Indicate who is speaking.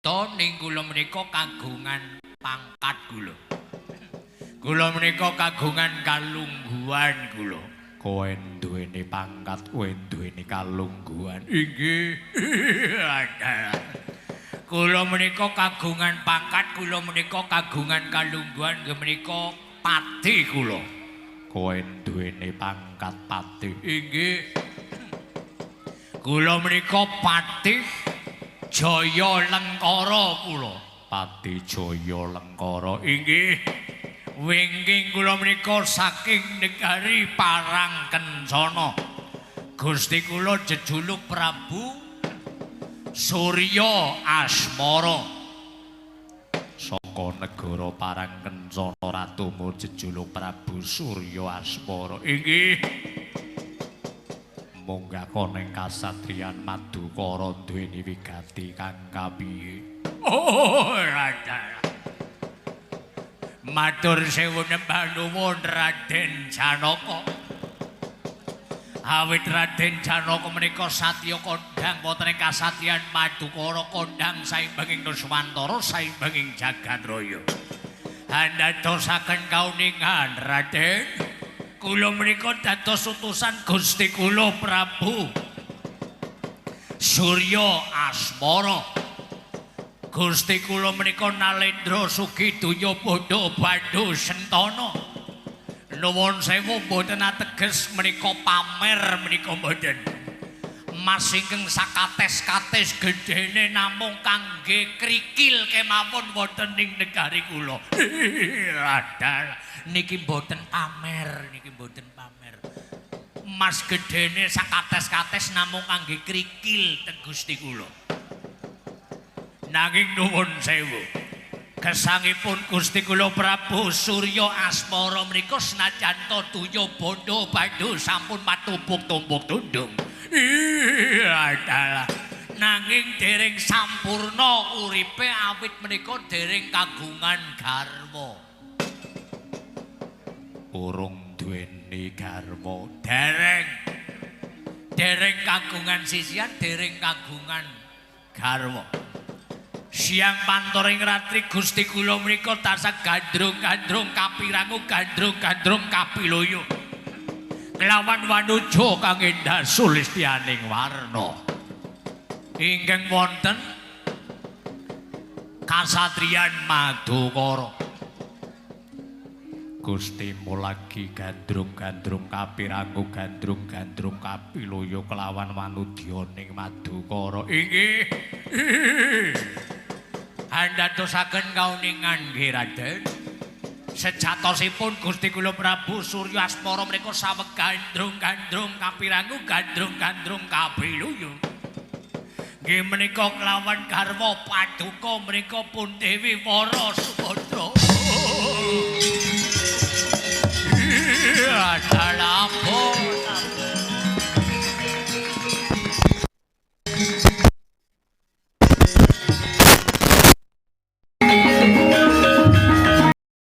Speaker 1: Ning kula menika kagungan pangkat kula. Kula menika kagungan kalungguhan kula. Kowe duweni pangkat, kowe duweni kalungguhan. Inggih. Kula menika kagungan pangkat, kula menika kagungan kalungguhan, nggih menika pati kula. Kowe duweni pangkat pati. Inggih. Kula menika pati Jaya Lengkara kula. Pati Jaya Lengkara. Inggih. Wingking kula menika saking negari Parang Kencana. Gusti kula jejuluk Prabu Surya Asmara. Saka negara Parang Kencana ratumu jejuluk Prabu Surya Asmara. Inggih. Munggah koning kasatriyan Madukara duweni wigati kang kapiye. Oh, Raja. Matur sewu nembah nuwun Raden Janaka. Awit Raden Janaka menika satya kondhang wonten ing kasatriyan Madukara kondhang saimbanging Nuswantara saimbanging jagat raya. Andadosaken kauningan Raden, kula menika dados utusan Gusti kula Prabu Surya Asmara. Gusti kula menika nalendra sugih donya bandha bandhu sentana. Nuwun sewu mboten ateges menika pamer menika mboten. Mas ingkang sakates-kates gedhene namung kangge krikil kemawon wonten ing negari kula. Adalah niki mboten pamer, niki mboten pamer. Mas gedhene sakates-kates namung kangge krikil teng Gusti kula. Nanging nuwun sewu. Gesangipun Gusti kula Prabu Surya Asmara menika senajan ta donya bandha bandhu sampun matumpuk-tumpuk tundung. Adalah nanging dereng sampurna uripe awit menika dereng kagungan garwa. Urung duweni garwa. Dereng. Dereng kagungan sisihan, dereng kagungan garwa. Siang pantoring ratri Gusti kula menika tansah gandrung-gandrung kapirangu gandrung-gandrung kapiloyo. Kelawan wanuja kang endah sulistyaning warna. Ingkang wonten kasatriyan Madukara. Gusti mulagi gandrung-gandrung kapirangu gandrung-gandrung kapiloyo kelawan wanudyaning Madukara. Inggih. Andadosaken kauningan nggih Raden. Sejatosipun Gusti kula Prabu Surya Asmara menika saweg gandrung-gandrung kapirangu gandrung-gandrung kapiluyu. Nggih menika kelawan garwa paduka menika pun Dewi Wara Subadra. Adalah